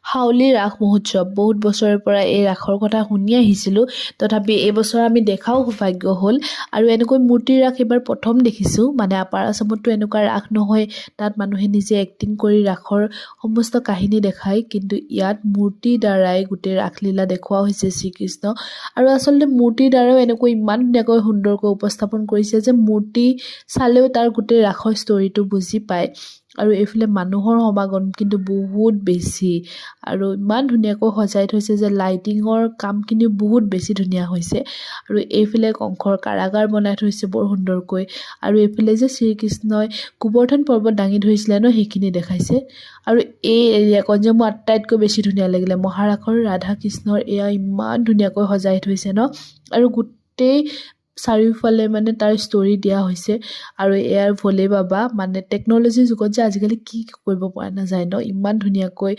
হাউলী ৰাস মহোৎসৱ। বহুত বছৰৰ পৰা এই ৰাসৰ কথা শুনি আহিছিলোঁ, তথাপি এইবছৰ আমি দেখাও সৌভাগ্য হ'ল। আৰু এনেকৈ মূৰ্তিৰ ৰাস এইবাৰ প্ৰথম দেখিছোঁ। মানে আপাৰ আছামততো এনেকুৱা ৰাস নহয়, তাত মানুহে নিজে এক্টিং কৰি ৰাসৰ সমস্ত কাহিনী দেখায়। কিন্তু ইয়াত মূৰ্তিৰ দ্বাৰাই গোটেই ৰাসলীলা দেখুওৱা হৈছে শ্ৰীকৃষ্ণ। আৰু আচলতে মূৰ্তিৰ দ্বাৰাও এনেকৈ ইমান ধুনীয়াকৈ সুন্দৰকৈ উপস্থাপন কৰিছে যে মূৰ্তি চালেও তাৰ গোটেই ৰাসৰ ষ্টৰিটো বুজি পায়। আৰু এইফালে মানুহৰ সমাগম কিন্তু বহুত বেছি আৰু ইমান ধুনীয়াকৈ সজাই থৈছে যে লাইটিঙৰ কামখিনিও বহুত বেছি ধুনীয়া হৈছে। আৰু এইফালে কংসৰ কাৰাগাৰ বনাই থৈছে বৰ সুন্দৰকৈ। আৰু এইফালে যে শ্ৰীকৃষ্ণই গোবৰ্ধন পৰ্বত দাঙি ধৰিছিলে ন, সেইখিনি দেখাইছে। আৰু এই এৰিয়াকণ যে মোৰ আটাইতকৈ বেছি ধুনীয়া লাগিলে। মহাৰাসৰ ৰাধা কৃষ্ণৰ এয়া ইমান ধুনীয়াকৈ সজাই থৈছে ন, আৰু গোটেই চাৰিওফালে মানে তাৰ ষ্টৰি দিয়া হৈছে। আৰু এয়াৰ ভোলে বাবা, মানে টেকন'লজিৰ যুগত যে আজিকালি কি কৰিব পৰা নাযায় ন, ইমান ধুনীয়াকৈ।